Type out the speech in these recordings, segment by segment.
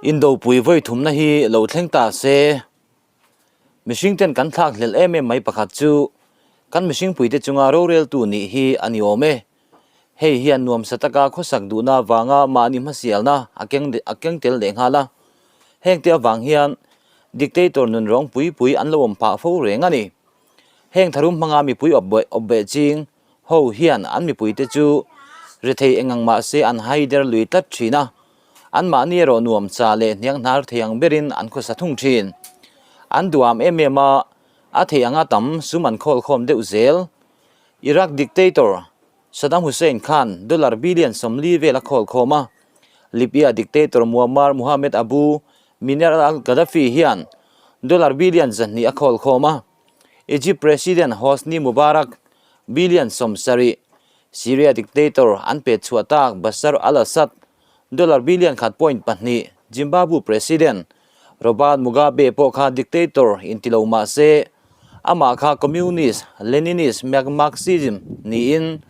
Indopui vawi thumna hi lo thleng ta se, mihring ten kan thlak hlelh em em mai pakhat chu kan mihringpuite chunga roreltu nih hi a ni awm e. Hei hian nuamsa taka khawsak duhna avanga mahni hmasialna a keng a keng tel leh nghal a. Hengte avang hian dictator nun rawng pui pui an lo awm phah fo reng a ni. Heng tharum hmanga mipui awpbeh ching ho hian an mipuite chu rethei engang mah se an hai der lui tlat thin a, anmahni erawh nuam cha leh hniang hnar thei ang berin an khawsa thung thin. An duham em em a, a thei anga tam sum an khawl khawm deuh zel. Iraq dictator Saddam Hussein khan dollar billion 40 vel a khawl khawm a, Libya dictator Muammar Muhammad Abu Minyar al-Gaddafi hian dollar billion 200 a khawl khawm a. Egypt President Hosni Mubarak billion 70, Syria dictator an pet chhuah tak Bashar al-Assad dollar billion 1.2, Zimbabwe President Robert Mugabe pawh kha dictator inti lo mah se amah kha Communist, Leninist, Marxism niin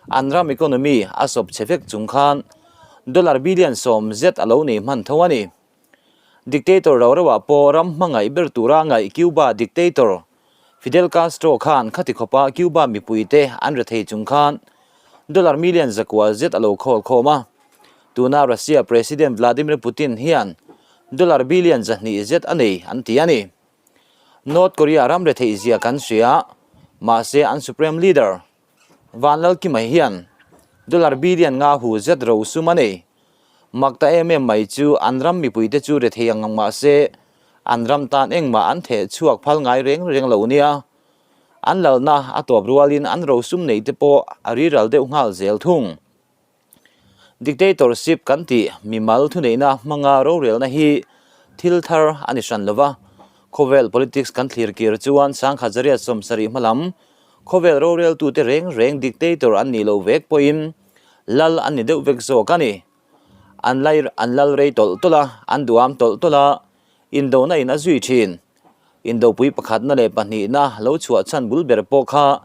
an ram economy a sawp chhe vek chung khan dollar billion 10 zet a lo nei hman tho a ni. Dictator ro reuh ah pawh ram hmangaih ber tura ngaih Cuba dictator Fidel Castro khan khati khawpa Cuba mipuite an re thei chung khan dollar million 900 zet a lo khawl khawm a. Tuna Russia President Vladimir Putin hian dollar billion 200 zet a nei an ti a ni. North Korea ram re theih zia kan hria, mahse an supreme leader Vanlalkima hian dollar billion 5 hu zet ro sum a nei. Mak ta em em mai chu an ram mipuite chu re thei ang ang mah se an ram tan engmah an theh chhuak phal ngai reng reng lo nia. An lalna a tawp rualin an ro sum nei te pawh a riral deuh nghal zel thung. Dictatorship kan tih mimal thuneihna hmanga rorelna hi thil thar a ni hran lova, khawvel politics kan thlir kir chuan 1970 hmalam khawvel roreltute reng reng dictator an nih loh vek pawhin lal an ni deuh vek zawk a ni. An lai an lal rei tawlh tawlh a, an duham tawlh tawlh a, indona in a zui thin. Indopui pakhatna leh pahnihna lo chhuah chhan bul ber pawh kha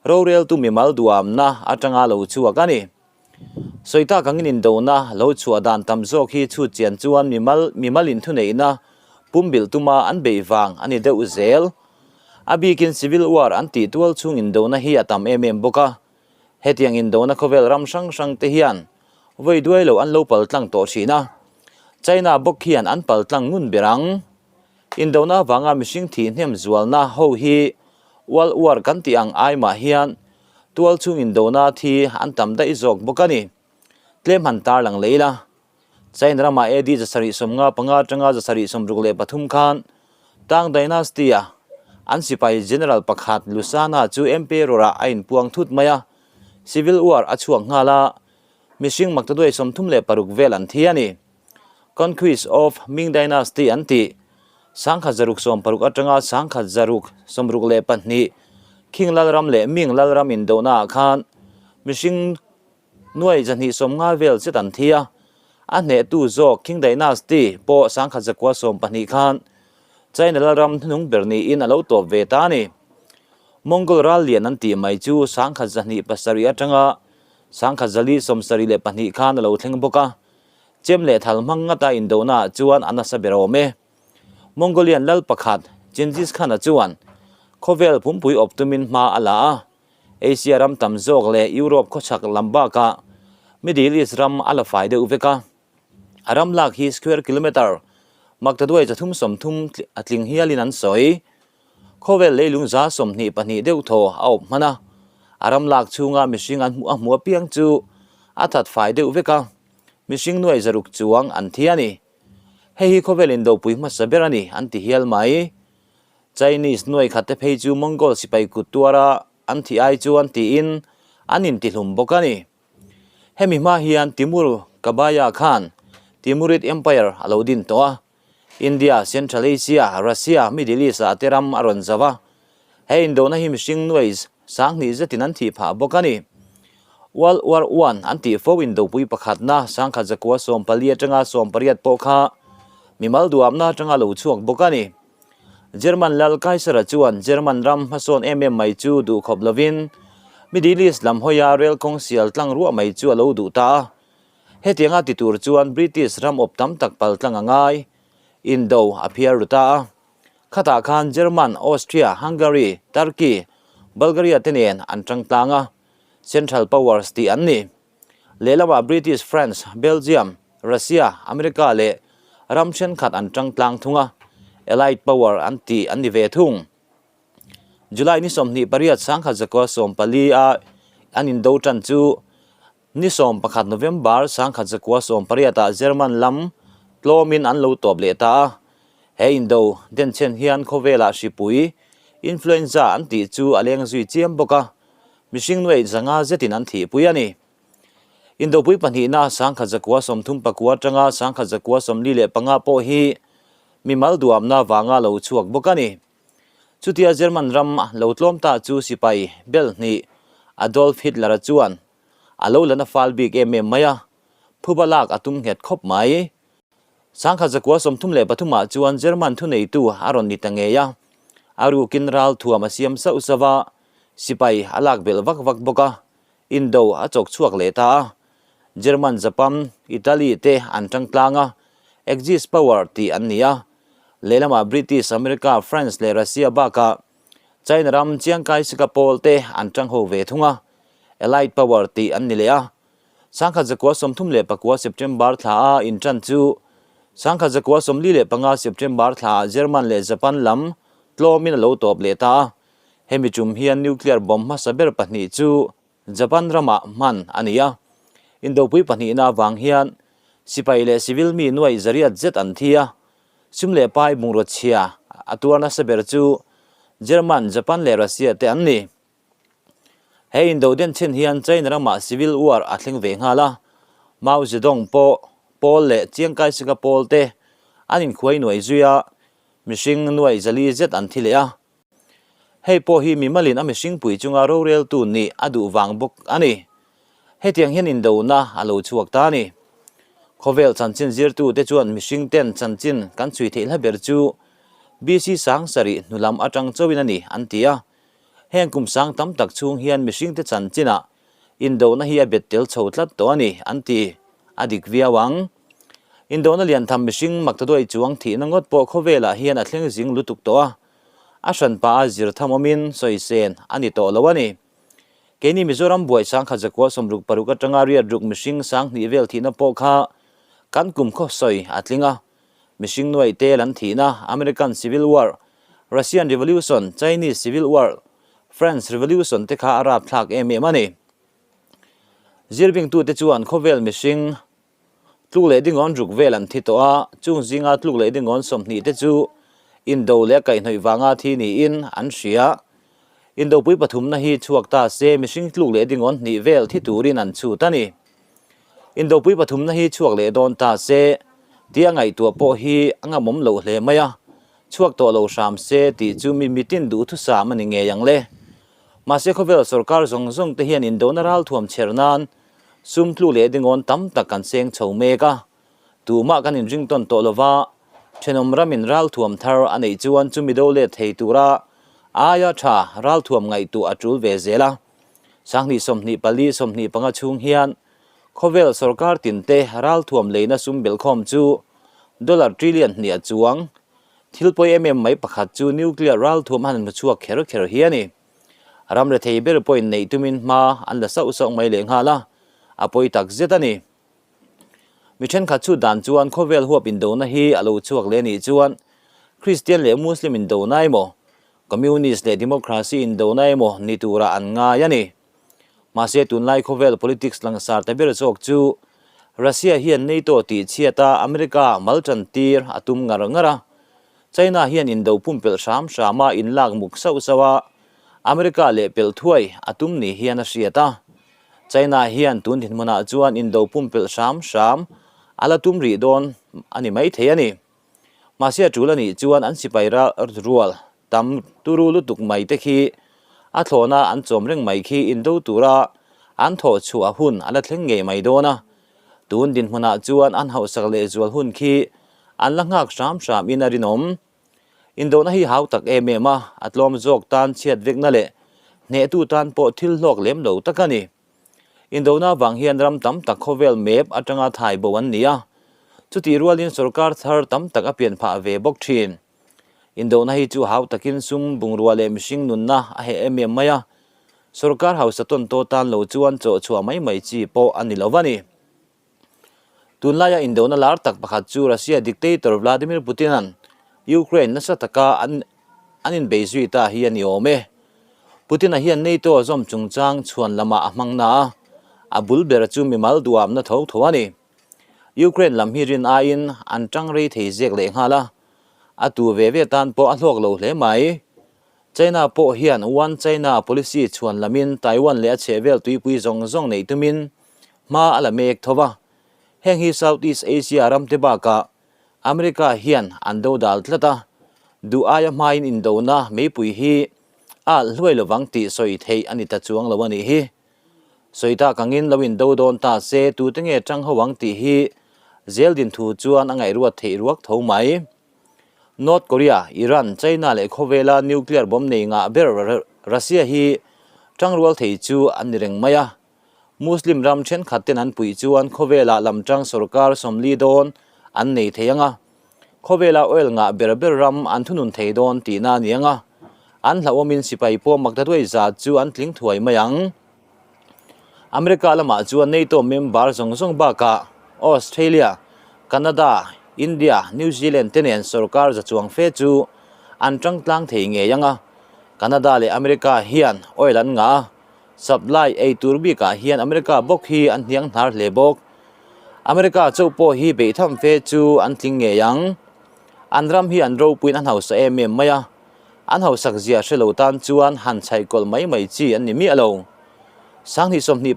roreltu mimal duhamna atanga lo chhuak a ni. Sawi tak angin indona lo chhuah dan tam zawk hi chhut chian chuan mimal mimal inthuneihna pumbilh tuma an beih vang a ni deuh zel. A bikin civil war an tih tual chhung indona hi a tam em em bawk a. Hetiang indona khawvel ram hrang hrang te hian vawi duai lo an lo pal tlang tawh thin a. China bawk hian an pal tlang ngun ber ang. Indona avanga mihring thih hnem zualna ho hi World War kan tih ang ai mah hian tual chhung indona thi an tam daih zawk bawk a ni. Tlem han tar lang leh ila. China ramah AD 755 atanga 763 khan Tang Dynasty-a an sipai general pakhat Lusana chu emperor-ah a inpuang thut mai a, civil war a chhuak nghal a, mihring maktaduai 36 vel an thi a ni. Conquest of Ming Dynasty an tih 1660 atanga 1662 Qing Lalram leh Ming Lalram indohnaah khan mihring nuai 250 vel zet an thi a, a hnehtu zawk Qing Dynasty pawh 1912 khan China Lalram hnuhnung ber niin a lo tawp ve ta a ni. Mongol ral lian an tih mai chu 1207 atanga 1472 khan a lo thleng bawk a. Chem leh thal hmang ngata indohnaah chuan a nasa ber awm e. Mongolian lal pakhat Genghis Khan-a chuan khawvel pumpui awp tumin hma a la a, Asia ram tam zawk leh Europe khawchhak lam bakah Middle East ram a la fai deuh vek a. A ram lak hi square kilometre maktaduai 330 a tling hialin an sawi. Khawvel leilung 22 deuh thaw a awp hman a, a ram lak chhunga mihring an hmuh a hmuh apiang chu a that fai deuh vek a, mihring nuai 600 chuang an thi a ni. Hei hi khawvel indopui hmasa ber a ni an ti hial mai. Chinese nuai khat te phei chu Mongol sipai kut tuara an thih ai chuan tiin an intihlum bawk a ni. Hemi hma hian Timur Kabaya khan Timurid Empire a lo din tawh a, India, Central Asia, Russia, Middle East ah te ram a rawn zauh a. He indona hi mihring nuai 2000 zetin an thih phah bawk a ni. World War I an tih fo indopui pakhatna 1914 atanga 18 pawh kha mimal duamna atanga lo chhuak bawk a ni. German lal Kaiser-a chuan German ram hmasawn em em mai chu duh khawp lovin Middle East lam hawia rel kawng sial tlang ruah mai chu a lo duh ta a. Hetianga ti tur chuan British ram awp tam tak paltlang a ngai, indo a phiar ru ta a. Khatah khan German, Austria, Hungary, Turkey, Bulgaria te nen an tang tlang a, Central Powers tih an ni. Lehlamah British, France, Belgium, Russia, America leh ram thenkhat an tang tlang thung a, Allied Power an tih an ni ve thung. July ni 28 1914 a an indo tan chu Ni 11 November 1918 ah German lam tlawmin an lo tawp leh ta a, he indo denchhen hian khawvelah hripui, influenza, an tih chu a leng zui chiam bawk a, mihring nuaih zanga zetin an thihpui a ni. Indopui pahnihna 1939 atanga 1945 pawh hi mimal duamna vanga lo chhuak bawk a ni. Chutia German ram lo tlawm ta chu sipai bel hnih Adolf Hitler-a chuan a lo la na fal bik em em mai a, phuba lak a tum nghet khawp mai. 1933 ah chuan German thuneitu a rawn ni ta ngei a, a rukin ral thuam a siam sauh sauh a, sipai a lak belh vak vak bawk a, indo a chawk chhuak leh ta a. German, Japan, Italy te an tang tlang a, Axis power tih an ni a, lehlamah British, America, France leh Russia bakah China ram Chiang Kai-shek-a pawl te an tang ho ve thung a, Allied power tih an ni leh a. 1939 September thla a intan chu 1945 September thla ah German leh Japan lam tlawmin a lo tawp leh ta a, hemi tum hian nuclear bomb hmasa ber pahnih chu Japan ramah hman a ni a, indopui pahnihna avang hian sipai leh civil mi nuaih zariat zet an thi a, sum leh pai bungraw chhia a tuar nasa ber chu German, Japan leh Russia te an ni. He indo denchhen hian China ramah civil war a thleng ve nghal a, Mao Zedong pawh pawl leh Chiang Kai-shek-a pawl te an inkhuai nuai zui a, mihring nuaih zali zet an thi leh a. Hei pawh hi mimalin a mihringpui chunga roreltu nih a duh vang bawk a ni. Hetiang hian indona a lo chhuak ta a ni. Khawvel chanchin zirtute chuan mihringten chanchin kan chhui theih hla ber chu BC 7000 hnu lam atang chauhin a ni an ti a. Heng kum sang tam tak chhung hian mihringte chanchinah indona hi a bet tel chho tlat tawh a ni an ti. A dik viau ang. Indona lian tham mihring maktaduai chuang thihna ngawt pawh khawvelah hian a thleng zing lutuk tawh a. A hranpa a zir tham awmin sawi sen a ni tawh lo a ni. Keini Mizoram buai 1966 atanga riat ruk mihring 2000 vel thihna pawh kha kan kum khaw sawi a tling a. Mihring nuaih tel an thihna American Civil War, Russian Revolution, Chinese Civil War, French Revolution te kha a rapthlak em em a ni. Zirbingtute chuan khawvel mihring Tluk leh dingawn ruk vel an thi tawh a, chung zinga tluk leh dingawn 20 te chu indo leh kaihhnawih vanga thi niin an hria. Indopui pathumna hi chhuak ta se mihring tluk leh dingawn hnih vel thi turin an chhut a ni. Indopui pathumna hi chhuak leh dawn ta se tia ngaihtuah pawh hi a ngamawm loh hle mai a, chhuak tawh lo hram se tih chu mi mitin duhthusam a ni ngei ang le. Mahse khawvel sorkar zawng zawng te hian indona ralthuam chher nan Sum tlu leh dingawn tam tak kan seng chho mek a, tumah kan inring tawn tawh lova, thenawm ramin ralthuam thar a neih chuan chumi do let thei tura aia tha ralthuam ngaihtuah a tul ve zel a. 2024 25 chhung hian khawvel sorkar tinte ralthuam leina sum belhkhawm chu dollar trillion hnih a chuang. Thil pawi em em mai pakhat chu nuclear ralthuam a han hmu chhuak kher kher hi a ni. Ram rethei ber pawhin neih tumin hma an la sauh sauh mai leh nghal a, a pawi tak zet a ni. Mi thenkhat chu dan chuan khawvel huap indona hi a lo chhuak leh anih chuan Kristian leh Muslim indona emaw, Communist leh Democracy indona emaw ni turah an ngai a ni. Mahse tunlai khawvel politics langsar ta ber zawk chu Russia hian NATO tih chhiata America mal tan tir a tum ngar ngar a, China hian indo pumpelh hram hram a inlak muk sauh sauh a, America leh pelh thuai a tum ni hian a hriat a. China hian tun dinhmunah chuan indo pumpelh hram hram a la tum rih dawn a ni maithei a ni. Mahse a tul a nih chuan an sipai rual tam turu lutuk mai te khi a thlawna an chawm reng mai khi indo tura an thawh chhuah hun a la thleng ngei mai dawn a. Tun dinhmunah chuan an hauhsak leh zual hun khi an la nghak hram hram in a rinawm. Indona hi hau tak em em a, a tlawm zawk tan chhiat vekna leh hnehtu tan pawh thil hlawk lem lo tak a ni. Indona vang hian ram tam tak khawvel map atanga thai bo an ni a, chutih rualin sorkar thar tam tak a pian phah ve bawk thin. Indona hi chu hau takin sum bungrua leh mihring nunna a heh em em mai a, sorkar hausa tawn tawh tan lo chuan chawh chhuah mai mai chi pawh a ni lo a ni. Tunlaia indona lar tak pakhat chu Russia dictator Vladimir Putin-a'n Ukraine nasa taka an an inbei zui ta hi a ni awm e. Putin-a hian NATO a zawm chungchang chhuan lamah a hmang na a, a bul ber chu mimal duhamna tho tho a ni. Ukraine lam hi rin aiin an tang rei thei zek leh nghal a, a tu ve ve tan pawh a hlawk lo hle mai. China pawh hian One China policy chhuan lamin Taiwan leh a chhehvel tuipui zawng zawng neih tumin hma a la mek tho va. Heng hi South East Asia ramte bakah America hian an do dal tlat a, duh aia hmain indona meipui hi a alh hluai lovang tih sawi theih a ni ta chuang lo a nih hi. Sawi tak angin lo indo dawn ta se tute nge tang ho ang tih hi zeldin thu chuan a ngaihruat theih ruak tho mai. North Korea, Iran, China leh khawvela nuclear bomb nei ngah ber Russia hi tangrual thei chu an ni reng mai a. Muslim ram thenkhat ten an puih chuan khawvelah lamtang sorkar 40 dawn an nei thei ang a, khawvela oil ngah ber ber ram an thunun thei dawn tihna a ni ang a, an hlauhawmin sipai pawh maktaduai zat chu an tling thuai mai ang. America lamah chuan NATO member zawng zawng bakah Australia, Canada, India, New Zealand te nen sorkar za chuang fe chu an tangtlang thei ngei ang a, Canada leh America hian oil an ngah a, Supply ei tur bikah hian America bawk hi an hniang hnar hle bawk. America chauh pawh hi beihtham fe chu an tling ngei ang. An ram hi an ropuiin an hausa em em mai a, an hausak zia hre lo tan chuan han chhaihkawlh mai mai chi an ni miah lo. 2024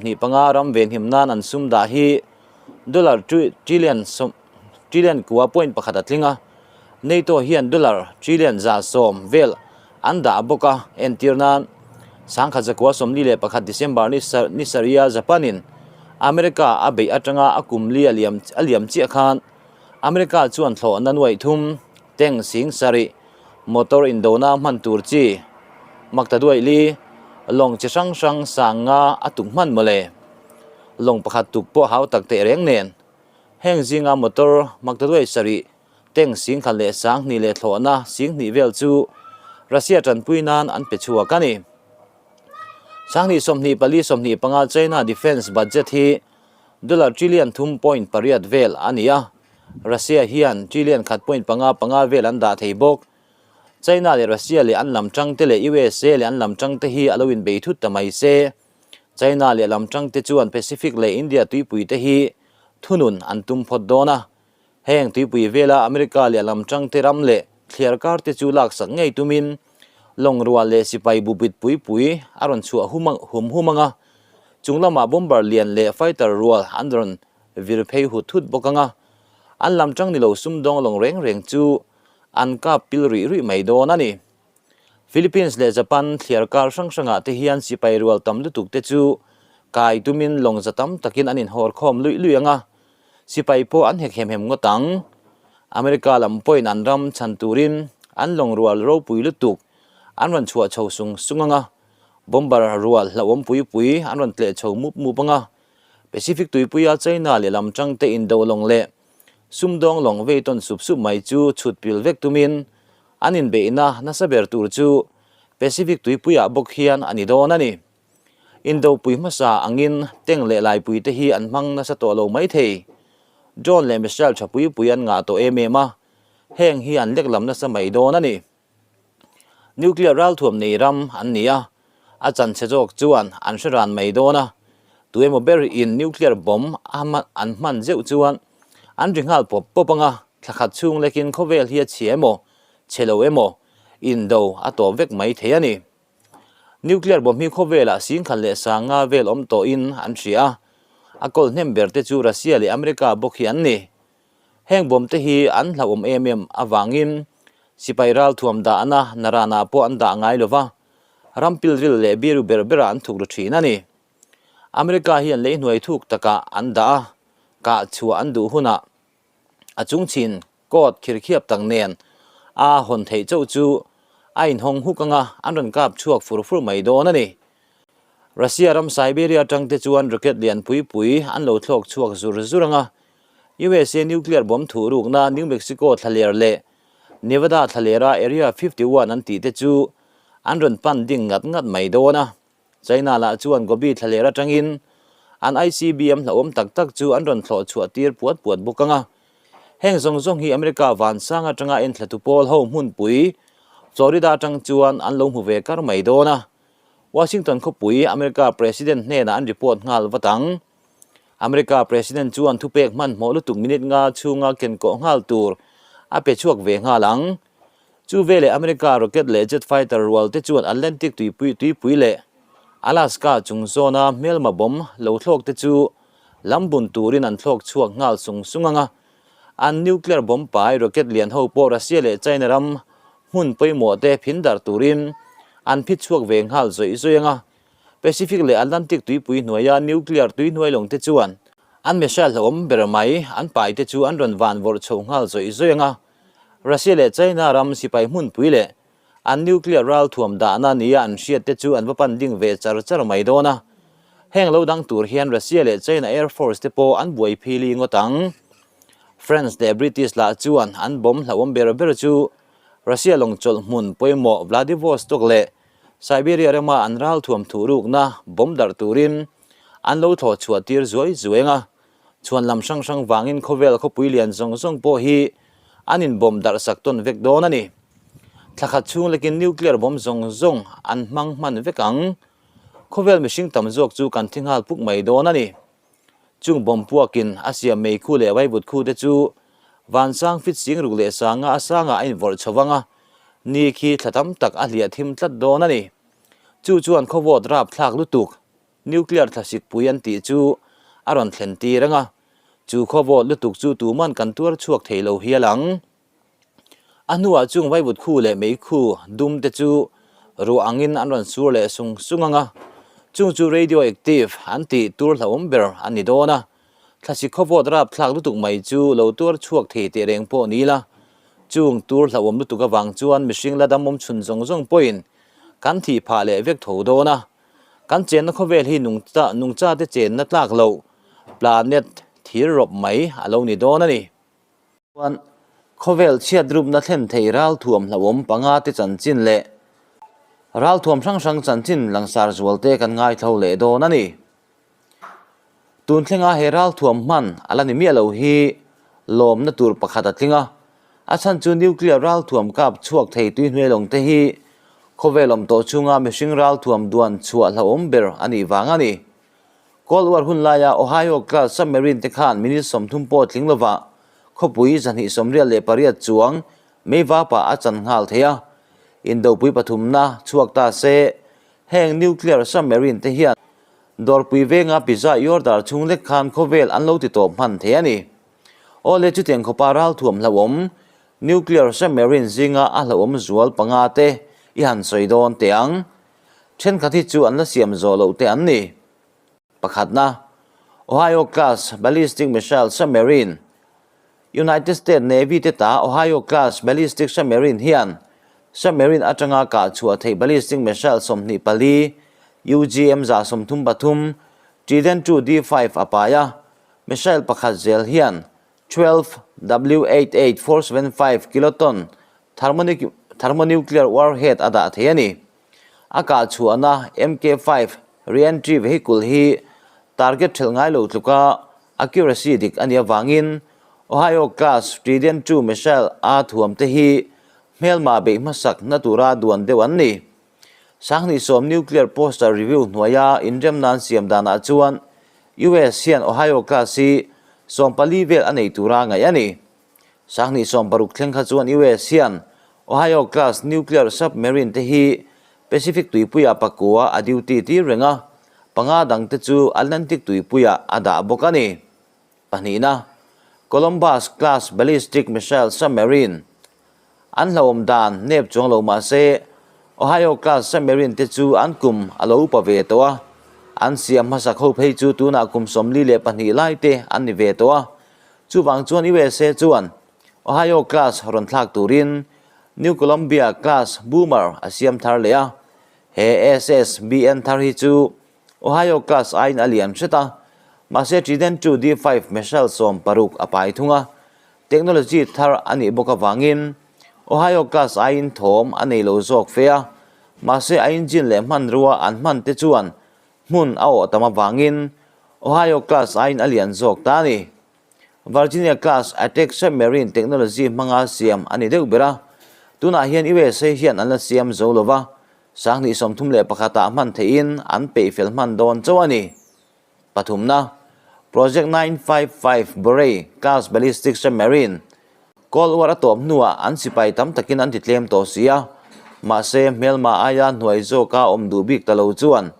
25 ram venhim nan an sum dah hi dollar trillion trillion kua point pakhat a tling a, NATO hian dollar trillion 110 vel an dah bawk a, entir nan 1941 December ni ni sarih Japan-in America a beih atanga a kum li a liam a liam chiah khan America chuan thlawhna nuaih thum tank sing sarih motor indona hman tur chi maktaduaih li lawng chi hrang hrang sang nga a tuk hman mawle. Lawng pakhat tuk pawh hau tak teh reng nen. Heng zinga motor maktaduai sarih tank 10,000 leh 2000 leh thlawhna 2000 vel chu Russia tanpui nan an pe chhuak a ni. 2024 25 China defence budget hi dollar trillion 3.8 vel a ni a, Russia hian trillion 1.55 vel an dah thei bawk. China leh Russia leh an lam tangte leh USA leh an lam tangte hi a lo inbei thut ta mai se. China leh lam tangte chuan Pacific leh India tuipui te hi thunun an tum phawt dawn a. Heng tuipui vela America leh lam tangte ram leh thliarkar te chu laksak ngei tumin lawng rual leh sipai bubit pui pui a rawn chhuah hum hum hum ang a. Chung lamah bomber lian leh fighter rual an rawn vir phei hut hut bawk ang a. An lam tang ni lo sumdawng lawng reng reng chu an kap pil ruih ruih mai dawn a ni. Philippines leh Japan thliarkar hrang hrangah te hian sipai rual tam lutuk te chu kai tumin lawng za tam takin an inhawr khawm luih luih ang a, sipai pawh an hek hem hem ngawt ang. America lam pawhin an ram chhan turin an lawng rual ropui lutuk an rawn chhuah chho sung sung ang a, bomber rual hlauhawm pui pui an rawn tleh chho mup mup ang a. Pacific tuipuia China leh lam tangte indo lawng leh sumdawng lawng vei tawn sup sup mai chu chhut pil vek tumin An inbeihna nasa ber tur chu Pacific tuipuiah bawk hian a ni dawn a ni. Indopui hmasa angin tank leh laipui te hi an hmang nasa tawh lo mai thei. Drone leh missile tha pui pui an ngah tawh em em a, heng hi an lek lam nasa mai dawn a ni. Nuclear ralthuam nei ram an ni a, a chanchhe zawk chuan an hre ran mai dawn a, tu emaw ber in nuclear bomb an hman zeuh chuan an ri nghal pawp pawp ang a, Thla khat chhung lekin khawvel hi a chhia emaw, chhe lo emaw, indo a tawp vek mai thei a ni. Nuclear bomb hi khawvelah 10,005 vel awm tawhin an hria a, a kawl hnem ber te chu Russia leh America bawk hi an ni. Heng bomb te hi an hlauhawm em em avangin sipai ralthuam dahna naranah pawh an dah ngai lova, ram pilril leh biru ber berah an thuk ru thin a ni. America hian leihnuai thuk takah an dah a, kah chhuah an duh hunah A chung chin coat khirkhiap tak nen a hawn theih chauh chu a inhawng huk anga an rawn kap chhuak fur fur mai dawn a ni. Russia ram Siberia atang te chuan rocket lian pui pui an lo thlawk chhuak zur zur ang a, USA nuclear bomb thuh rukna New Mexico thlaler leh Nevada thlalera Area 51 an tih te chu an rawn pan ding ngat ngat mai dawn a. China lah chuan Gobi thlaler atangin an ICBM hlauhawm tak tak chu an rawn thlawh chhuah tir puat puat bawk ang a. Heng zawng zawng hi America vansang atanga enthlatu pawl ho hmunpui Florida atang chuan an lo hmu ve kar mai dawn a. Washington khawpui America President hnenah an report nghal vat ang. America President chuan thupek hmanhmawh lutuk minute nga chhunga kenkawh nghal tur a pe chhuak ve nghal ang. Chu veleh America rocket leh jet fighter rual te chuan Atlantic tuipui tuipui leh Alaska chung zawna hmelma bomb lo thlawk te chu lam bun turin an thlawk chhuak nghal sung sung ang a. An nuclear bomb pai rocket lian ho pawh Russia leh China ram hmun pawimawh te phin darh turin an phit chhuak ve nghal zawih zawih ang a. Pacific leh Atlantic tuipui hnuaia nuclear tuihnuai lawng te chuan an missile hlauhawm ber mai an pai te chu an rawn van vawrh chho nghal zawih zawih ang a. Russia leh China ram sipai hmunpui leh an nuclear ralthuam dahna nia an hriat te chu an va pan ding ve char char mai dawn a. Heng lo dang tur hian Russia leh China Air Force te pawh an buai phili ngawt ang. France leh British lah chuan an bomb hlauhawm ber ber chu Russia lawng chawlh hmun pawimawh Vladivostok leh Siberia rama an ralthuam thuhrukna bomb darh turin an lo thlawh chhuah tir zuai zuai ang a. Chhuan lam hrang hrang vangin khawvel khawpui lian zawng zawng pawh hi an inbawm darh sak tawn vek dawn a ni. Thla khat chhung lekin nuclear bomb zawng zawng an hmang hman vek ang. Khawvel mihring tam zawk chu kan thi nghal puk mai dawn a ni. Chung bomb puakin a siam meikhu leh vaivut khu te chu vansang fit sing ruk leh sanga a sangah a invawrh chho vang a, ni khi thla tam tak a hliah thim tlat dawn a ni. Chu chuan khawvawt rapthlak lutuk. Nuclear thlasikpui an tih chu a rawn thlen tir ang a, chu khawvawt lutuk chu tuman kan tuar chhuak thei lo hial ang. A hnuah chung vaivut khu leh meikhu dum te chu ruah angin an rawn sur leh sung sung ang a, chung chu radioactive an tih tur hlauhawm ber a ni dawn a, thlasik khawvawt rapthlak lutuk mai chu lo tuar chhuak thei teh reng pawh ni la, chung tur hlauhawm lutuk avang chuan mihring la damawm chhun zawng zawng pawhin kan thih phah leh vek tho dawn a. Kan chenna khawvel hi nungcha te chenna tlak loh planet thir rawp mai a lo ni dawn a ni. Chuan khawvel chhiat rupna thlen thei ralthuam hlauhawm panga te chanchin leh ralthuam hrang hrang chanchin langsar zual te kan ngaithlo leh dawn a ni. Tun thlenga he ralthuam hman a la ni miah lo hi lawmna tur pakhat a tling a, a chhan chu nuclear ralthuam kap chhuak thei tuihnuai lawng te hi khawvel awm tawh chhunga mihring ralthuam duan chhuah hlauhawm ber a nih vang a ni. Cold War hun laia Ohio class submarine te khan minute 30 pawh tling lovah khawpui 298 chuang meivapa a chan nghal thei a, indopui pathumna chhuak ta se heng nuclear submarine te hian Dawrpui venga pizza i order chhung lek khan khawvel an lo ti tawp hman thei a ni. Awle chutiang khawpa ralthuam hlauhawm, nuclear submarine zinga a hlauhawm zual panga te i han sawi dawn teh ang. Thenkhat hi chu an la siam zawh loh te an ni. Pakhatna, Ohio class ballistic missile submarine. United States Navy te ta Ohio class ballistic submarine hian submarine atanga kah chhuah theih ballistic missile 24, UGM 133, Trident II D5 a pai a, missile pakhat zel hian 12 W88475 kiloton thermonuclear warhead a dah thei a ni. A kah chhuahna MK5 re-entry vehicle hi target ṭhelh ngai lo tluka Accuracy dik a nih avangin Ohio class Trident II missile a thuam te hi hmelma beih hmasak na tura duan deuh an ni. Sanghnih sawm nuclear poster review hnuaia inrem nan siam danah chuan US hian Ohio class hi 14 vel a nei tura ngaih a ni. Sanghnih 60 thleng kha chuan US hian Ohio class nuclear submarine te hi Pacific tuipuiah pakua a duty tir reng a, panga dangte chu Atlantic tuipuiah a dah bawk a ni. Pahnihna, Columbus class ballistic missile submarine an hlauhawm dan nep chuang lo mah se, Ohio class submarine te chu an kum a lo upa ve tawh a, an siam hmasak ho phei chu tunah kum 42 lai te an ni ve tawh a. Chuvang chuan USA chuan Ohio class rawn thlak turin New Columbia class boomer a siam thar leh a, he SSBN thar hi chu Ohio class aiin a lian hret a, mahse Trident ii D5 missile 16 a pai thung a, technology thar a nih bawk avangin Ohio class aiin thawm a nei lo zawk fe a, mahse a engine leh hmanrua an hman te chuan hmun a awh tam avangin Ohio class aiin a lian zawk ta a ni. Virginia class attack submarine technology hmanga siam a ni deuh ber a, tunah hian USA hian an la siam zo lo va, 2031 ah hman theihin an peih fel hman dawn chauh a ni. Pathumna, Project 955 Borei class ballistic submarine Cold War a tawp hnuah an sipai tam takin an ti tlem tawh si a, mahse hmelma aia hnuai zawka awm duh bik ta lo chuan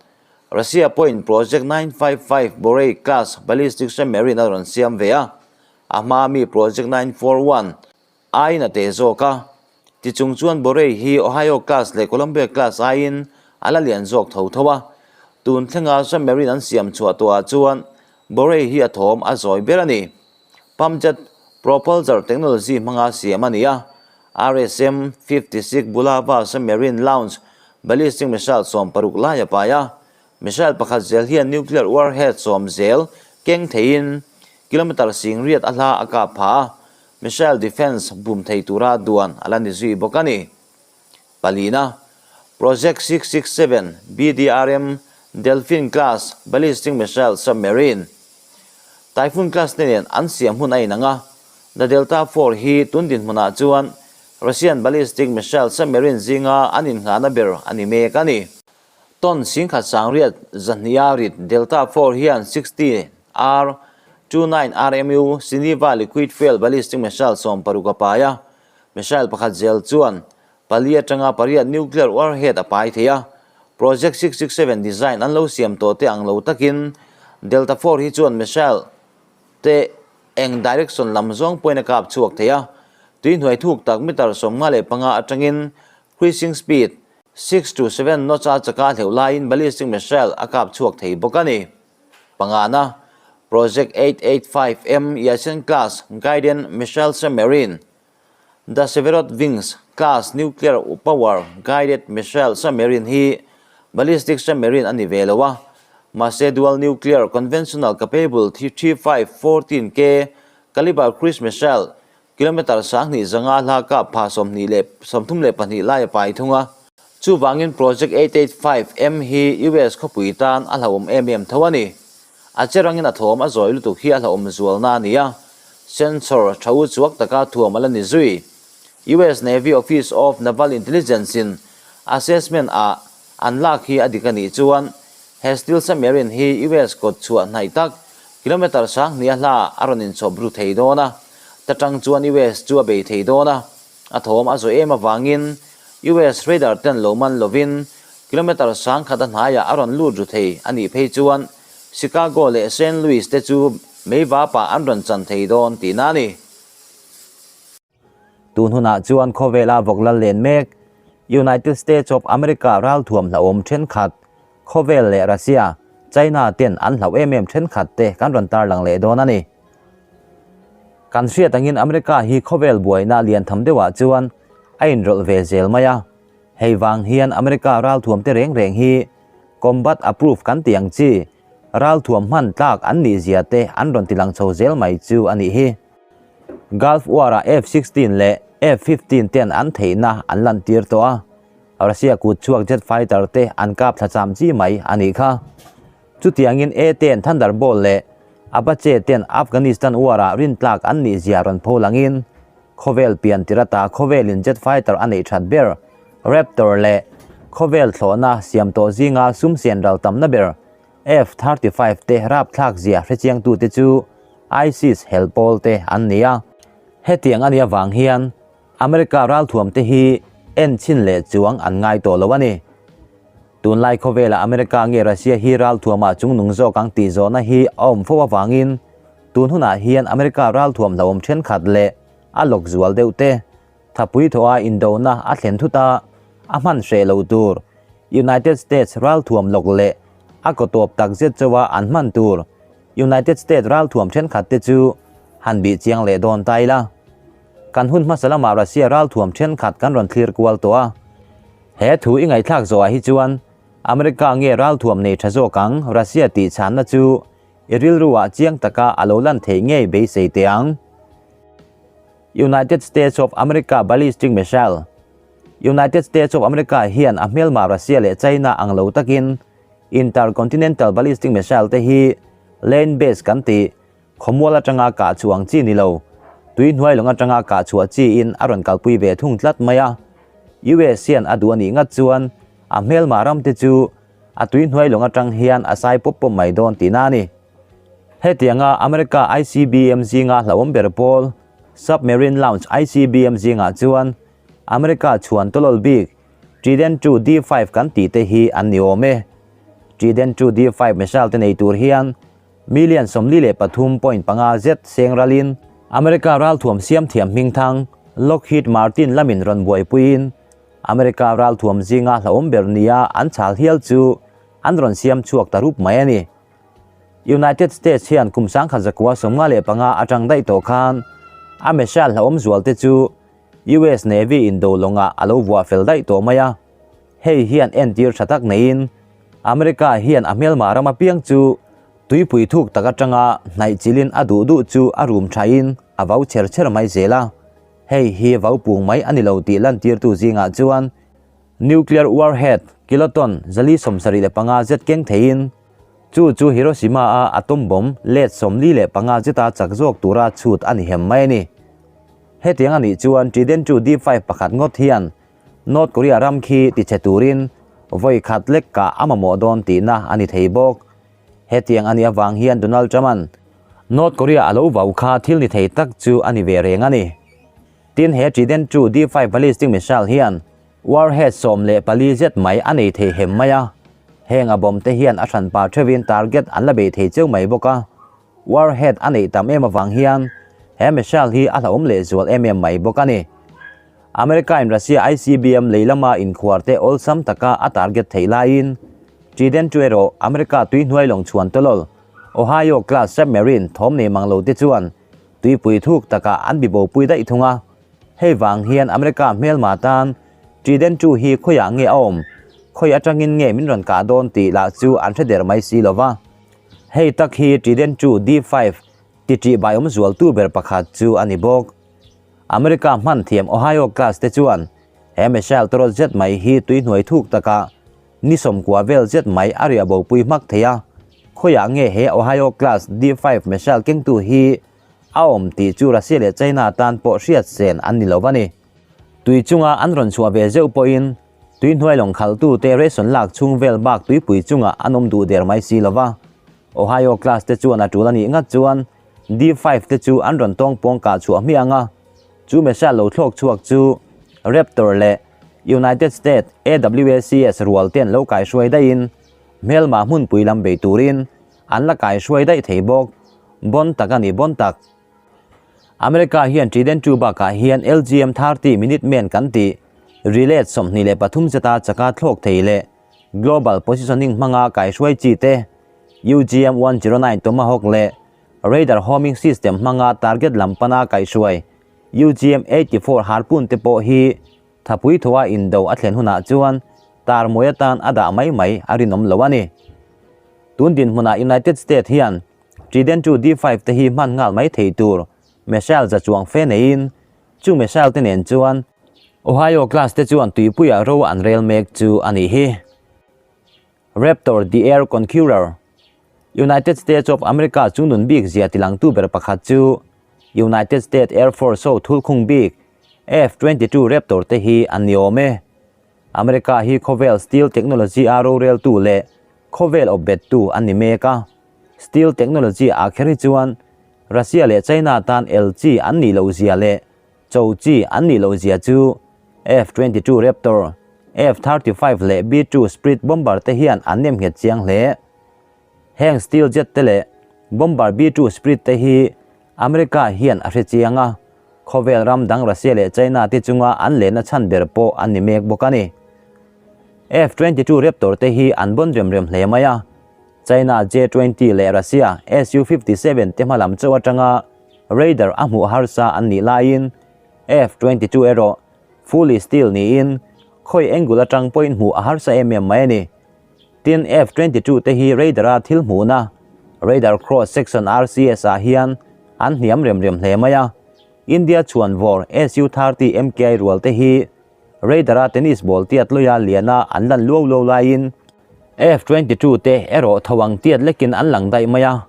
Russia pawhin Project 955 Borei class ballistic submarine a rawn siam ve a, a hmaa mi Project 941 aiin a teh zawk a. Tichung chuan Borei hi Ohio class leh Columbia class aiin a la lian zawk tho tho a. Tun thlenga submarine an siam chhuah tawhah chuan Borei hi a thawm a zawi ber a ni. Pump-jet propulsor technology hmanga siam a ni a, RSM 56 Bulava submarine launch ballistic missile 60 lai a pai a. Missile pakhat zel hian nuclear warhead 10 zel keng theiin kilometre 10,000 a hla a kap pha a, missile defence bum thei tura duan a la ni zui bawk a ni. Palina, Project 667 BDRM Delfin Class Ballistic Missile Submarine Typhoon Class te nen an siam hun a inang a, The Delta IV hi tun dinhmunah chuan Russian Ballistic Missile Submarine zinga an innghahna ber a ni mek a ni. Ton 18,200 rit Delta IV hian 60 R 29 RMU Sineva Liquid Fuel Ballistic Missile 60 a pai a, Missile pakhat zel chuan pali atanga pariat nuclear warhead a pai thei a, Project 667 design an lo siam tawh te ang lo takin Delta IV hi chuan missile te eng direction lam zawng pawhin a kap chhuak thei a, tui hnuai thuk tak meter 55 atangin cruising speed 6 to 7 knots a chaka hleuh laiin ballistic missile a kap chhuak thei bawk a ni. Pangana, Project 885M Yasen class guided missile submarine, The Severodvinsk class nuclear power guided missile submarine hi ballistic submarine a ni ve lo a, mahse dual nuclear conventional capable 3514K caliber cruise missile Kilometre 2500 hla kap pha 22 lai a pai thung a. Chuvangin Project 885M hi US khawpui tan a hlauhawm em em tho a ni. A che rangin a thawm a zawi lutuk hi a hlauhawm zualna a ni a, sensor tha u chuak taka thuam a la ni zui. US Navy Office of Naval Intelligence in assessment ah an lak hi a dik a nih chuan he steel submarine hi US kawt chhuah hnaih tak kilometre 2000 hla a rawn inchhawp ru thei dawn a, ta tang chuan US chu a bei thei dawn a, a thawm a zawh em avangin US radar ten lo man lovin kilometre 1000 a hnaiah a rawn lut ru thei a nih phei chuan Chicago leh Saint Louis te chu mei vapah an rawn chan thei dawn tihna a ni. Tun hunah chuan khawvela vawk lal len mek United States of America ralthuam hlauhawm thenkhat, khawvel leh Russia, China ten an hlauh em em thenkhat te kan rawn tarlang leh dawn a ni. Kan hriat angin America hi khawvel buaina lian tham deuhah chuan a inrawlh ve zel mai a, hei vang hian America ralthuam te reng reng hi combat approved kan tih ang chi ralthuam hman tlak an nih zia te an rawn tilang chho zel mai chu a nih hi. Gulf War-ah F-16 leh F-15 ten an theihna an lantir tawh a, Russia kut chhuak jet fighter te an kap thla cham chi mai a nih kha. Chutiangin A-ten Thunderbolt leh Apache ten Afghanistan War-ah rintlak an nih zia rawn pho langin khawvel pian tir ata khawvelin jet fighter a neih that ber Raptor leh khawvel thlawhna siam tawh zinga sum sian ral tamna ber F-35 te rapthlak zia hrechiangtute chu ISIS hel pawl te an ni a. Hetiang a nih avang hian America ralthuam te hi en chhin leh chuang an ngai tawh lo a ni. Tunlai khawvelah America nge Russia hi ralthuamah chungnung zawk ang tih zawhna hi a awm fo avangin tun hunah hian America ralthuam hlauhawm thenkhat leh a lawk zual deuh te Thapui thawha indona a thlen thut a, a hman hreh lo tur United States ralthuam lawk leh a kaw tawp tak zet chauha an hman tur United States ralthuam thenkhat te chu han bih chiang leh dawn ta ila. Kan hun hmasa lamah Russia ralthuam thenkhat kan rawn thlir kual tawh a. He thu i ngaihthlak zawhah hi chuan. America nge ralthuam nei tha zawk ang Russia tih chhanna chu i rilru ah chiang taka a lo lan theih ngei beisei teh ang. United States of America Ballistic Missile United States of America hian a hmelma Russia leh China ang lo takin Intercontinental Ballistic Missile te hi land base kan tih Khawmual atanga kah chhuah ang chi ni lo, tui hnuai lawng atanga kah chhuah chiin a rawn kalpui ve thung tlat mai a. US hian a duh a nih ngat chuan a hmelmah ram te chu a tui hnuai lawng atang hian a sai pawp pawp mai dawn tihna a ni. Hetianga America ICBM zinga hlauhawm ber pawl, Submarine Launch ICBM zingah chuan America chhuan tawlawl bik Trident ii D-five kan tih te hi an ni awm e. Trident ii D-five missile te nei tur hian Million 43.5 zet seng ralin America ralthuam siam thiam hmingthang Lockheed Martin lamin rawn buaipuiin America ralthuam zinga hlauhawm ber nia an chhal hial chu an rawn siam chhuak ta rup mai a ni. United States hian kum 1995 atang daih tawh khan a missile hlauhawm zual te chu US Navy indo lawngah a lo vuah fel daih tawh mai a. Hei hian entir tha tak neiin America hian a hmelma ram apiang chu tuipui thuk tak atanga hnaih chilin a duh duh chu a rum thain a vau chher chher mai zel a. Hei hi vau pung mai a ni lo tih lantirtu zingah chuan nuclear warhead kiloton 475 zet keng theiin chu chu Hiroshima-a atom bomb let 45 zeta chak zawk tura chhut a ni hem mai a ni. Hetiang a nih chuan Trident ii D-five pakhat ngawt hian North Korea ram khi tichhe turin vawi khat lek kah a mamawh dawn tihna a ni thei bawk. Hetiang a nih avang hian Donald Trump-a'n North Korea a lo vau kha thil ni thei tak chu a ni ve reng a ni. Tin, he Trident ii D-five ballistic missile hian warhead 14 zet mai a nei thei hem mai a. Heng a bomb te hian a hranpa theuhin target an la bei thei cheu mai bawk a. Warhead a neih tam em avang hian he missile hi a hlauhawm lehzual em em mai bawk a ni. America in Russia ICBM lei lama inkhuar te awlsam taka a target theih laiin Trident chu erawh America tui hnuai lawng chhuan tawlawl Ohio class submarine thawm nei mang lo te chuan tuipui thuk takah an bibopui daih thung a. Hei vang hian America hmelma tan Trident chu hi khawiah nge a awm, khawi atangin nge min rawn kah dawn tih lah chu an hre der mai si lova. Hei tak hi Trident chu D-five ti ṭih baiawm zualtu ber pakhat chu a ni bawk. America hman thiam Ohio class te chuan he missile tawrawt zet mai hi tui hnuai thuk takah ni 90 vel zet mai a riah bopui hmak thei a, khawiah nge he Ohio class D-five missile kengtu hi a awm tih chu Russia leh China tan pawh hriat sen an ni lo a ni. Tui chunga an rawn chhuah ve zeuh pawhin tui hnuai lawng khalhtute ration lak chhung vel bak tuipui chungah an awm duh der mai si lo va. Ohio class te chuan a tul a nih ngat chuan D-five te chu an rawn tawng pawng kah chhuah hmiah ang a, chu missile lo thlawk chhuak chu Raptor leh United States AWACS rual ten lo kaihruai daihin hmelma hmunpui lam bei turin an la kaihruai daih thei bawk. Bon tak a ni bon tak. America hian Trident ii bakah hian LGM 30 Minuteman kan tih relay 23 zeta chaka thlawk thei leh Global Positioning hmanga kaihruai chi te, UGM 109 Tomahawk leh Radar Homing System hmanga target lam pana kaihruai UGM 84 Harpoon te pawh hi thapui thawha indo a thlen hunah chuan tar mawi atan a dah mai mai a rinawm lo a ni. Tun dinhmunah United States hian Trident ii D-five te hi hman nghal mai thei tur missile za chuang fe neiin Chu missile te nen chuan Ohio class te chuan tuipuiah ro an rel mek chu a nih hi. Raptor the Air Conqueror, United States of America chu nun bik zia tilangtu ber pakhat chu United States Air Force ho thulkhung bik F-22 Raptor te hi an ni awm e. America hi khawvel steel technology a roreltu leh khawvel awpbettu an ni mek a. Steel technology ah kher hi chuan Russia leh China tan el chi an nih loh zia leh cho chi an nih loh zia chu F-22 Raptor, F-35 leh B-2 Spirit bomber te hian an nem nghet chiang hle. Heng steel jet te leh bomber B-2 Spirit te hi America hian a hre chiang a, khawvel ram dang Russia leh China te chunga an lehna chhan ber pawh an ni mek bawk a ni. F-22 Raptor te hi an bon rem rem hle mai a, China J-20 leh Russia Su-57 te hmalam chauh atanga radar a hmuh harsa an nih laiin F-22 erawh fully steel niin khawi angle atang pawhin hmuh a harsa em em mai a ni. Tin, F-22 te hi radar-a thil hmuhna, Radar Cross Section RCS, ah hian an hniam rem rem hle mai a. India chhuan vawr Su-30 MKI rual te hi radar-a tennis ball tiat lawia liana an lan luau luau laiin F-22 te erawh tho ang tiat lekin an lang daih mai a.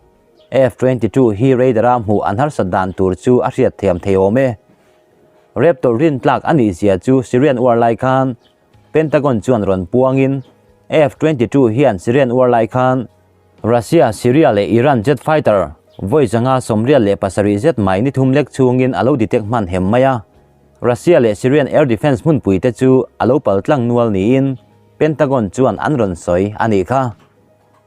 F-22 hi radar-a hmuh an harsat dan tur chu a hriat thiam thei awm e. Raptor rin tlak a nih zia chu Syrian uar lai khan Pentagon chuan rawn puangin F-22 hian Syrian uar lai khan Russia, Syria leh Iran jet fighter vawi 587 zet mai ni thum lek chhungin a lo detect hman hem mai a. Russia leh Syrian air defence hmunpui te chu a lo pal tlang nual niin Pentagon chuan an rawn sawi a nih kha.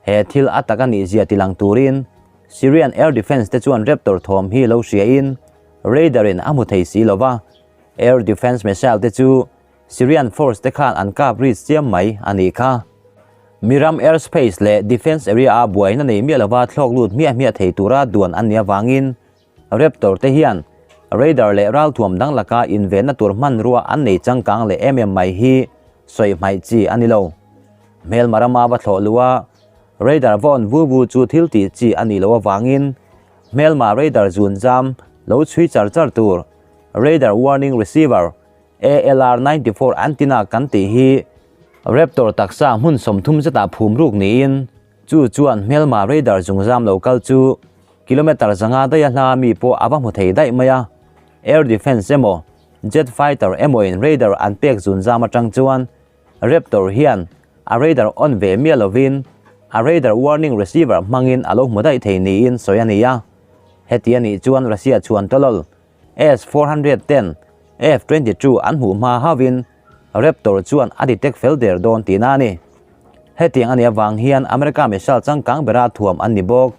He thil a tak a nih zia tilang turin Syrian air defence te chuan Raptor thawm hi lo hriain radar in a hmu thei si lo va, air defence missile te chu Syrian force te khan an kap ri chiam mai a nih kha. Miram airspace leh defence area a buaina nei miah lova thlawk lut hmiah hmiah thei tura duan an nih avangin Raptor te hian radar leh ralthuam dang laka invenna tur hmanrua an nei changkang leh em em mai hi sawi hmaih chi a ni lo. Hmelma rama va thlawh luh a radar va on vu vu chu thil tih chi a nih loh avangin hmelma radar zun zam lo chhui char char tur radar warning receiver ALR 94 antenna kan tih hi Raptor taksa hmun 30 zetah phum ruk niin chu chuan hmelma radar zungzam lo kal chu kilometre 500 daiha hla mi pawh a va hmu thei daih mai a. Air defence emaw jet fighter emawin radar an pek zunzam atang chuan Raptor hian a radar on ve miah lovin a radar warning receiver hmangin a lo hmu daih thei niin sawi a ni a. Heti a nih chuan Russia chhuan tawlawl S-400 ten F-22 an hmuh hma hauhin Raptor chuan a detect fel der dawn tihna a ni. Hetiang a nih avang hian America missile changkang bera thuam an ni bawk.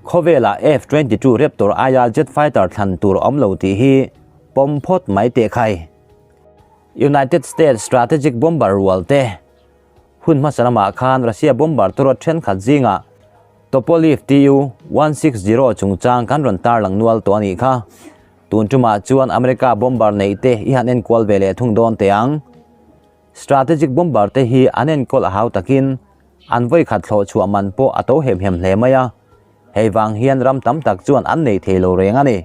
Khawvelah F-22 Raptor aia jet fighter thlan tur a awm lo tih hi pawm phawt mai teh khai. United States strategic bomber rual te Hun hmasa lamah khan Russia bomber tawrawt thenkhat zingah Tupolev Tu-160 chungchang kan rawn tarlang nual tawh a nih kha. Tun tumah chuan America bomber neih te i han enkual ve leh thung dawn teh ang. Strategic bomber te hi an enkawl a hau takin an vawikhat thlawh chhuah man pawh a to hem hem hle mai a. Hei vang hian ram tam tak chuan an nei thei lo reng a ni.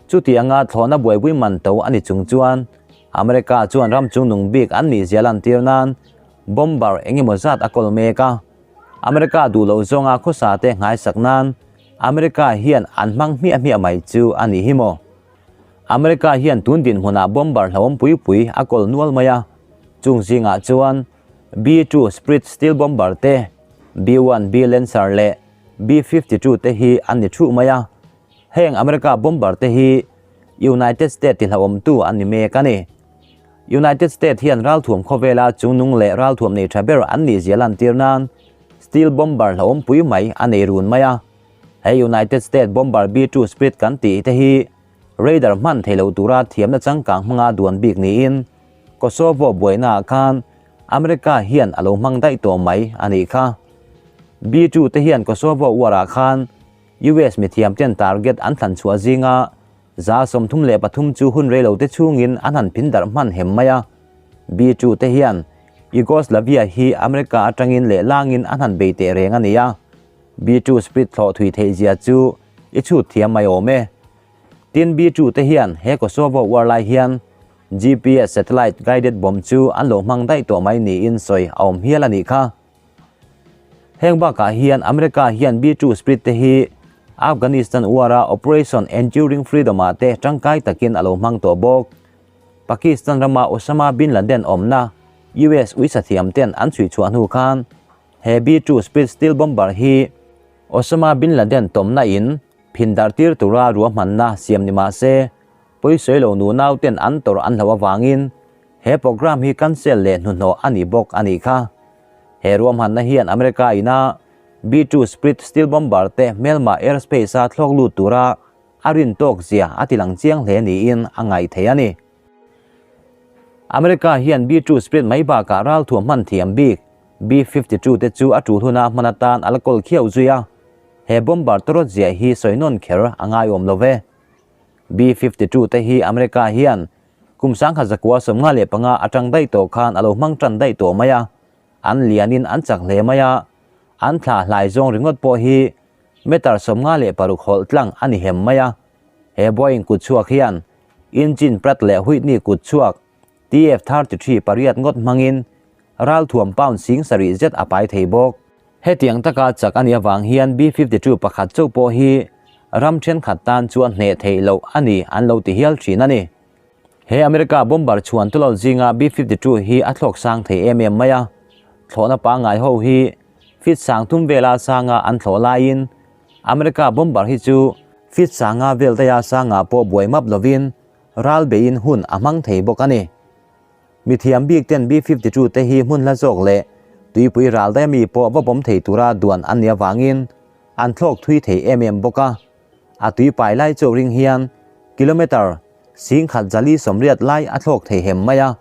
Chuti anga thlawhna buaipui man to a ni chung chuan America chuan ram chungnung bik an nih zia lantir nan bomber eng emaw zat a kawl mek a. America duh loh zawnga khawsa te nghaisak nan America hian an hmang hmiah hmiah mai chu a nih hi maw? America hian tun dinhmunah bomber hlauhawm pui pui a kawl nual mai a, chung zingah chuan B-2 Spirit stealth bomber te, B-1B Lancer leh B-52 te hi an ni thuh mai a. Heng America bomber te hi United States tihlauhawmtu an ni mek a ni. United States hian ralthuam khawvela chungnung leh ralthuam nei tha ber an nih zia lantir nan steel bomber hlauhawm pui mai a nei run mai a. He United States bomber B-2 Spirit kan tih te hi radar hman thei lo tura thiamna changkang hmanga duan bik niin Kosovo buainaah khan America hian a lo hmang daih tawh mai a nih kha. B-2 te hian Kosovo uarah khan US mithiam ten target an thlan chhuah zinga 33 chu hun rei lo te chhungin an han phin darh hman hem mai a. B-2 te hian Yugoslavia hi America atangin leh langin an han bei teh reng a ni a. B-2 Spirit thlawh thui theih zia chu i chhut thiam mai awm e. Tin B-2 te hian he Kosovo war lai hian GPS satellite guided bomb chu an lo hmang daih tawh mai niin sawi a awm hial a nih kha. Heng bakah hian America hian B-2 Spirit te hi Afghanistan war-a Operation Enduring Freedom-ah te tangkai takin a lo hmang tawh bawk. Pakistan rama Osama bin Laden awmna US uisathiam ten an chhui chhuah hnu khan he B-2 Spirit stealth bomber hi Osama bin Laden tawmna in phin darh tir tura ruahmanna siam ni mah se pawisawi lo nunau ten an tawrh an hloh avangin he program hi cancel leh hnuhnawh a ni bawk a nih kha. He ruahmanna hian America ina B-2 Spirit stealth bomber te hmelma airspace-a thlawk lut tura a rin tawk zia a tilang chiang hle niin a ngaih thei a ni. America hian B-2 Spirit mai bakah ralthuam hman thiam bik B-52 te chu a tul huna hman atan a la kawl khiau zui a, he bomber tawrawt zia hi sawi nawn kher a ngaiawm lo ve. B-52 te hi America hian kum 1995 atang daih tawh khan a lo hmang tan daih tawh mai a. An lianin an chak hle mai a, an thla hlai zawng ringawt pawh hi meter 56 hawlh tlang a ni hem mai a. He Boeing kutchhuak hian engine Pratt leh Whitney kutchhuak TF-33 pariat ngawt hmangin ralthuam pound 7000 zet a pai thei bawk. Hetiang taka chak a nih avang hian B-52 pakhat chauh pawh hi ram thenkhat tan chuan hneh theih loh a ni an lo ti hial thin a ni. He America bomber chhuan tulawl zinga B-52 hi a thlawk sang thei em em mai a, thlawhna pangngai ho hi feet 3000 vela sanga an thlawh laiin America bomber hi chu feet 500 vel daia sangah pawh buai map lovin ral beiin hun a hmang thei bawk a ni. Mithiam bik ten B-52 te hi hmun hla zawk leh tuipui ral daia mi pawh va bawm thei tura duan an nih avangin an thlawk thui thei em em bawk a. A tui pai lai chauh ring hian kilometre 1180 lai a thlawk thei hem mai a.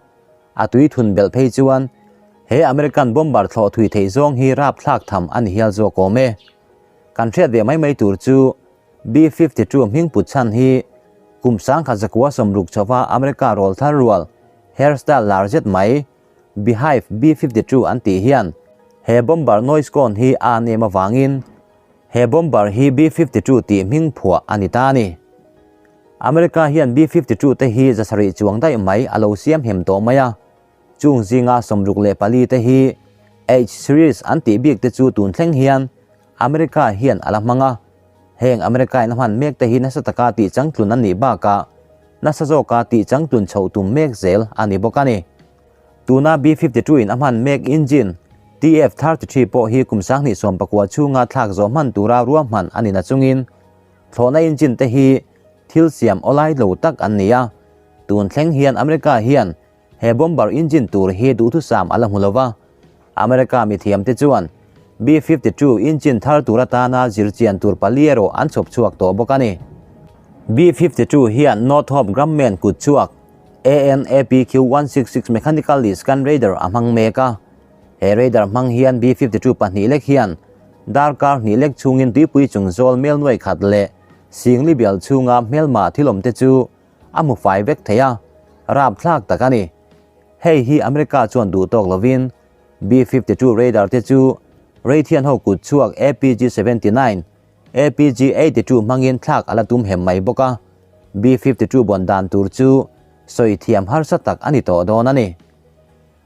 A tui thun belh phei chuan he American bomber thlawh thui theih zawng hi rapthlak tham a ni hial zawk awm e. Kan hriat ve mai mai tur chu B-52 hming put chhan hi kum 1960 chauha America rawlthar rual hairstyle lar zet mai Beehive B-52 an tih hian he bomber noise cone hi a an em avangin he bomber hi B-52 tih hming phuah a ni ta a ni. America hian B-52 te hi 700 chuang daih mai a lo siam hem tawh mai a, chung zinga 64 te hi H-series an tih bik te chu tun thleng hian America hian a la hmang a. Heng America in a hman mek te hi nasa taka tih changtlun an nih bakah nasa zawka tih changtlun chhoh tum mek zel a ni bawk a ni. Tuna B-52 in a hman mek engine TF-33 pawh hi kum 2019 chhunga thlak zawh hman tura ruahman a ni nachungin thlawhna engine te hi thil siam awlai lo tak an ni a. Tun thleng hian America hian he bomber engine tur hi duhthusam a la hmu lo va. America mithiam te chuan B-52 engine thar tur atana zirchian tur pali erawh an chhawp chhuak tawh bawk a ni. B-52 hian Northrop Grumman kut chhuak AN/APQ-166 Mechanically Scan Radar a hmang mek a. He radar hmang hian B-52 pahnih lek hian darkar hnih lek chhungin tuipui chung zawl mel nuai khat leh singli bial chhunga hmelma thil awm te chu a hmu fai vek thei a, rapthlak tak a ni. Hei hi America chuan duh tawk lovin B-52 radar te chu Raytheon ho kut chhuak APG-79, APG-82 hmangin thlak a la tum hem mai bawk a, B-52 bawn dan tur chu sawi thiam harsa tak a ni tawh dawn a ni.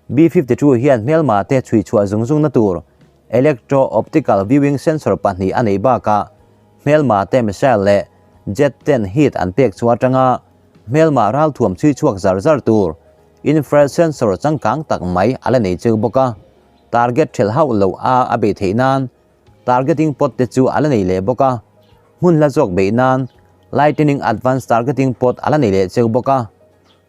B-52 hian hmelma te chhui chhuah zung zungna tur electro-optical viewing sensor pahnih a neih bakah hmelma te missile leh jet ten heat an pek chhuah atanga hmelma ralthuam chhui chhuak zar zar tur infrared sensor changkang tak mai a la nei cheu bawk a, target thelh hauh loh a a beih theih nan targeting pod te chu a la nei leh bawk a, hmun hla zawk beih nan lightning advanced targeting pod a la nei leh cheu bawk a.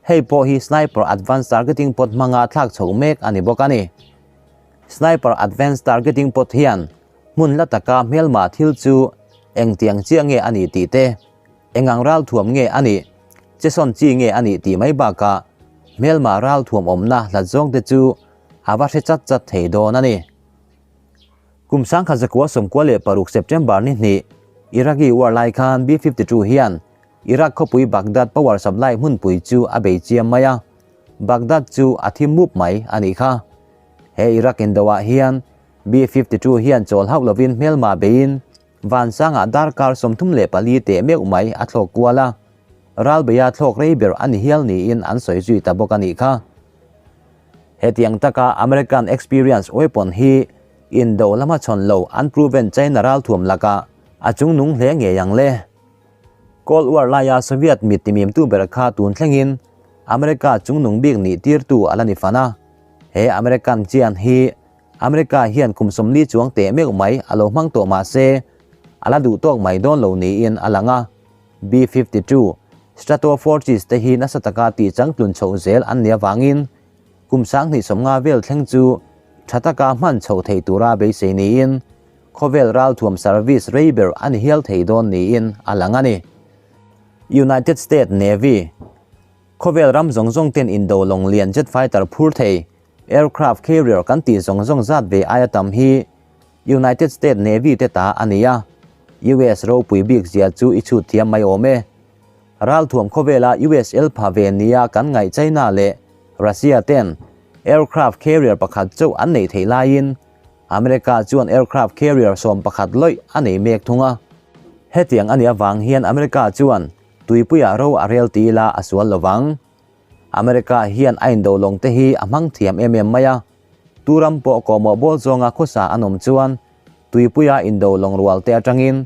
Hei pawh hi Sniper Advanced Targeting Pod hmanga thlak chhoh mek a ni bawk a ni. Sniper Advanced Targeting Pod hian hmun la taka hmelma thil chu engtiang chiah nge a nih tih te, engang ralthuam nge a nih, chesawn chi nge a nih tih mai bakah hmelma ralthuam awmna hlat zawng te chu a va hre chat chat thei dawn a ni. Kum 1996 September ni hnih Iraqi war lai khan B-52 hian Iraq khawpui Baghdad power supply hmunpui chu a bei chiam mai a, Baghdad chu a thi mup mai a nih kha. He Iraq indoah hian B-52 hian chawl hauh lovin hmelma beiin vansangah darkar 34 teh meuh mai a thlawk kual a, ralbeia thlawk rei ber a ni hial niin an sawi zui ta bawk a nih kha. Hetiang taka American experience weapon hi indo lama chhawn lo unproven China ralthuam lakah a chungnung hle ngei ang le. Cold War laia Soviet mit timimtu ber kha tun thlengin America chungnung bik nih tirtu a la ni fan a. He American chian hi America hian kum 40 chuang teh meuh mai a lo hmang tawh mah se a la duh tawk mai dawn lo niin a lang a. B-52 Stratofortress te hi nasa taka tih changtlun chhoh zel an nih avangin kum 2050 vel thleng chu tha taka hman chhoh thei tura beisei niin khawvel ralthuam service rei ber a ni hial thei dawn niin a lang a ni. United States Navy, Khawvel ram zawng zawng ten indo lawng lian jet fighter phur thei aircraft carrier kan tih zawng zawng zat ve aia tam hi United States Navy te ta a ni a, US ropui bik zia chu i chhut thiam mai awm e. Ralthuam khawvela US el pha ve nia kan ngaih China leh Russia ten. Aircraft carrier pakhat chauh an neih theih laiin America chuan aircraft carrier 11 lawih a nei mek thung a. Hetiang a nih avang hian America chuan tuipuiah ro a rel ti ila a sual lo vang. America hian a indo lawng te hi a hmang thiam em em mai a, tu ram pawh kawhmawh bawl zawnga khawsa an awm chuan tuipuia indo lawng rual te atangin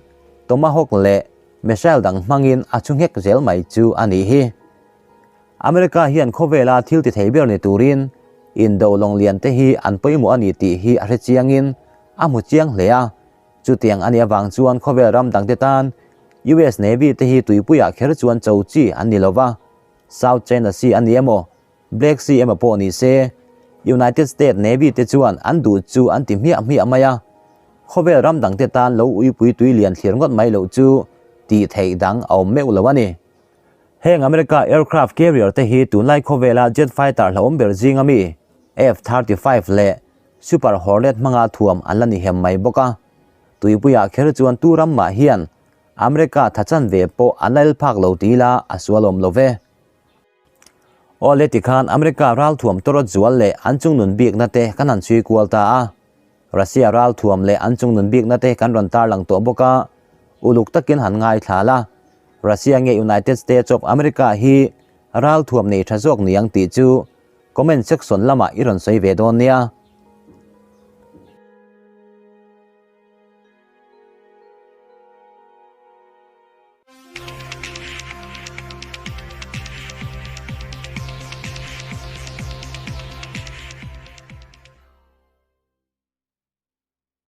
Tomahawk leh missile dang hmangin a chhu nghek zel mai chu a nih hi. America hian khawvela thil ti thei ber ni turin indo lawng lian te hi an pawimawh a ni tih hi a hre chiangin a hmu chiang hle a, chutiang a nih avang chuan khawvel ram dangte tan US Navy te hi tuipuiah kher chuan cho chi an ni lova, South China Sea a ni emaw, Black Sea emaw pawh ni se, United States Navy te chuan an duh chu an ti hmiah hmiah mai a, khawvel ram dangte tan lo uipui tui lian thlir ngawt mai loh chu tih theih dang a awm meuh lo a ni. Heng America aircraft carrier te hi tunlai khawvela jet fighter hlauhawm ber zinga mi F-35 leh Super Hornet hmanga thuam an la ni hem mai bawk a. Tuipuiah kher chuan tu ram mah hian America tha chan ve pawh an la el phak lo ti ila a sual awm lo ve. Aw le tikhan America ralthuam tawrawt zual leh an chungnun bikna te kan han chhui kual ta a. Russia ralthuam leh an chungnun bikna te kan rawn tarlang tawh bawk a, uluk takin han ngaithla la. Russia nge United States of America hi ralthuam nei tha zawk ni ang tih chu comment section lamah i rawn sawi ve dawn nia.